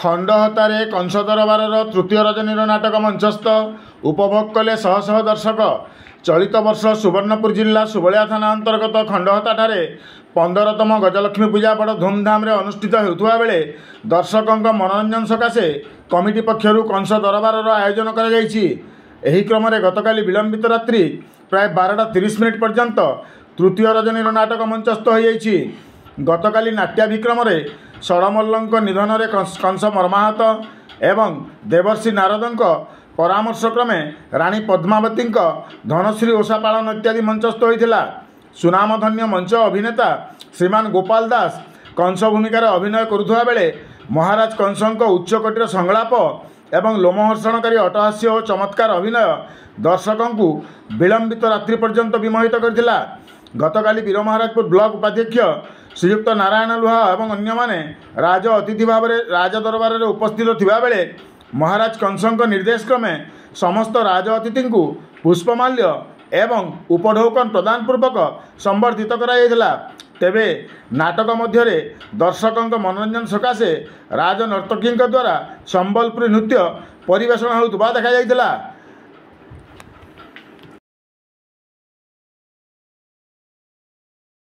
ଖଣ୍ଡହତାରେ କଂସ ଦରବାରର ତୃତୀୟ ରଜନୀର ନାଟକ ମଞ୍ଚସ୍ଥ, ଉପଭୋଗ କଲେ ଶହ ଶହ ଦର୍ଶକ। ଚଳିତ ବର୍ଷ ସୁବର୍ଣ୍ଣପୁର ଜିଲ୍ଲା ସୁବଳିଆ ଥାନା ଅନ୍ତର୍ଗତ ଖଣ୍ଡହତାଠାରେ 15ତମ ଗଜଲକ୍ଷ୍ମୀ ପୂଜା ବଡ଼ ଧୁମଧାମରେ ଅନୁଷ୍ଠିତ ହେଉଥିବା ବେଳେ ଦର୍ଶକଙ୍କ ମନୋରଞ୍ଜନ ସକାଶେ କମିଟି ପକ୍ଷରୁ କଂସ ଦରବାରର ଆୟୋଜନ କରାଯାଇଛି। ଏହି କ୍ରମରେ ଗତକାଲି ବିଳମ୍ବିତ ରାତ୍ରି ପ୍ରାୟ 12ଟା 30 ମିନିଟ୍ ପର୍ଯ୍ୟନ୍ତ ତୃତୀୟ ରଜନୀର ନାଟକ ମଞ୍ଚସ୍ଥ ହୋଇଯାଇଛି। ଗତକାଲି ନାଟ୍ୟାଭିକ୍ରମରେ ଷଡ଼ମଲ୍ଲଙ୍କ ନିଧନରେ କଂସ ମର୍ମାହତ ଏବଂ ଦେବର୍ଷି ନାରଦଙ୍କ ପରାମର୍ଶକ୍ରମେ ରାଣୀ ପଦ୍ମାବତୀଙ୍କ ଧନଶ୍ରୀ ଓଷା ପାଳନ ଇତ୍ୟାଦି ମଞ୍ଚସ୍ଥ ହୋଇଥିଲା। ସୁନାମଧନ୍ୟ ମଞ୍ଚ ଅଭିନେତା ଶ୍ରୀମାନ ଗୋପାଳ ଦାସ କଂସ ଭୂମିକାରେ ଅଭିନୟ କରୁଥିବା ବେଳେ ମହାରାଜ କଂସଙ୍କ ଉଚ୍ଚକୋଟୀର ସଂଳାପ ଏବଂ ଲୋମହର୍ଷଣକାରୀ ଅଟ୍ଟହାସ୍ୟ ଓ ଚମତ୍କାର ଅଭିନୟ ଦର୍ଶକଙ୍କୁ ବିଳମ୍ବିତ ରାତ୍ରି ପର୍ଯ୍ୟନ୍ତ ବିମୋହିତ କରିଥିଲା। ଗତକାଲି ବୀରମହାରାଜପୁର ବ୍ଲକ ଉପାଧ୍ୟକ୍ଷ ଶ୍ରୀଯୁକ୍ତ ନାରାୟଣ ଲୁହା ଏବଂ ଅନ୍ୟମାନେ ରାଜ ଅତିଥି ଭାବରେ ରାଜ ଦରବାରରେ ଉପସ୍ଥିତ ଥିବାବେଳେ ମହାରାଜ କଂସଙ୍କ ନିର୍ଦ୍ଦେଶ କ୍ରମେ ସମସ୍ତ ରାଜ ଅତିଥିଙ୍କୁ ପୁଷ୍ପମାଲ୍ୟ ଏବଂ ଉପଢୌକନ ପ୍ରଦାନ ପୂର୍ବକ ସମ୍ବର୍ଦ୍ଧିତ କରାଯାଇଥିଲା। ତେବେ ନାଟକ ମଧ୍ୟରେ ଦର୍ଶକଙ୍କ ମନୋରଞ୍ଜନ ସକାଶେ ରାଜନର୍ତ୍ତକୀଙ୍କ ଦ୍ୱାରା ସମ୍ବଲପୁରୀ ନୃତ୍ୟ ପରିବେଷଣ ହେଉଥିବା ଦେଖାଯାଇଥିଲା।